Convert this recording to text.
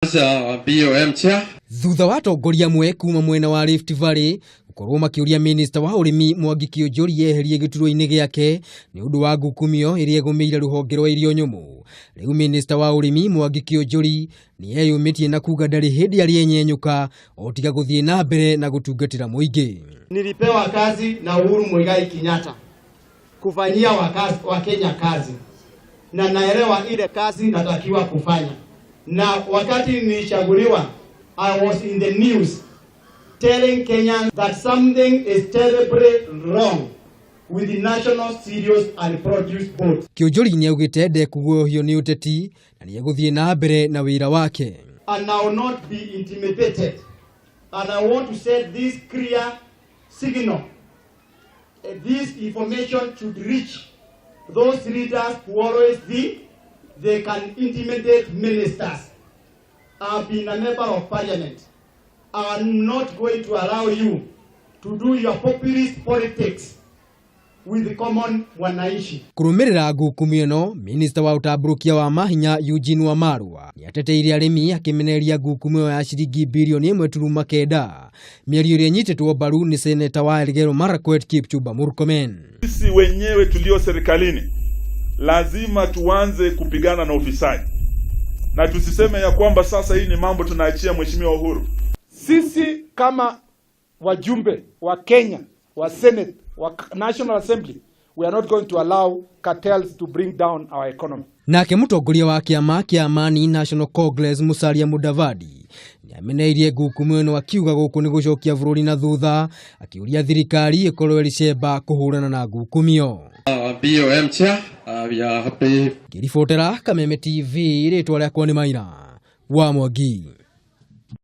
BOM Chair. Thutha wa atongoria amwe kuma mwena wa Rift Valley gũkorwo makĩũria minista wa ũrĩmi Mwangi Kĩũnjũri eherie gĩturwa-inĩ gĩake nĩ ũndũ wa ngukumio ĩrĩa ĩgũmĩire rũhonge rwa irio nyũmũ. Rĩu minista wa ũrĩmi Mwangi Kĩũnjũri nĩ eyũmĩtie na kuga ndarĩ hĩndĩ arĩenyenyũka o tiga gũthiĩ na mbere na gũtungatĩra mũingĩ. Nilipewa kazi na Uhuru Muigai Kenyatta kufanyia Wakenya kazi na naelewa ile kazi natakiwa kufanya, na wakati nilichaguliwa I was in the news telling Kenyans that something is terribly wrong with the National Cereals and Produce Board. Kĩũnjũri nĩaugĩte ndekũguoyohio nĩ ũteti na nĩegũthiĩ na mbere na wĩra wake. And I will not be intimidated. And I want to set this clear signal. This information should reach those leaders who always think they can intimidate ministers. I've been a member of parliament. I'm not going to allow you to do your populist politics with the common wananchi. Kũrũmĩrĩra ngukumio ĩno, minista wa ũtambũrũkia wa mahinya Eugene Wamalwa nĩateteire arĩmi akĩmenereria ngukumio ya ciringi birioni 1.9, mĩario ĩrĩa ĩnyitĩtwo mbaru nĩ seneta wa Elgeyo Marakwet Kipchumba Murkomen. Sisi wenyewe tulio serikalini lazima tuanze kupigana na ufisadi na tusiseme ya kwamba sasa hii ni mambo tunaachia Mheshimiwa Uhuru. Sisi kama wajumbe wa Kenya wa Senate wa National Assembly, we are not going to allow cartels to bring down our economy. Nake mũtongoria wa kĩama kĩa Amani National Congress Musalia Mudavadi nĩameneirie ngukumio ĩno akiuga gũkũ nĩ gũcokia bũrũri na thutha, akĩũria thirikari ĩkorwo ĩrĩ cemba kũhũrana na ngukumio. BOM Chair, we are happy. Ngĩribotera Kameme TV, rĩtwa rĩakwa nĩ Maira wa Mwangi.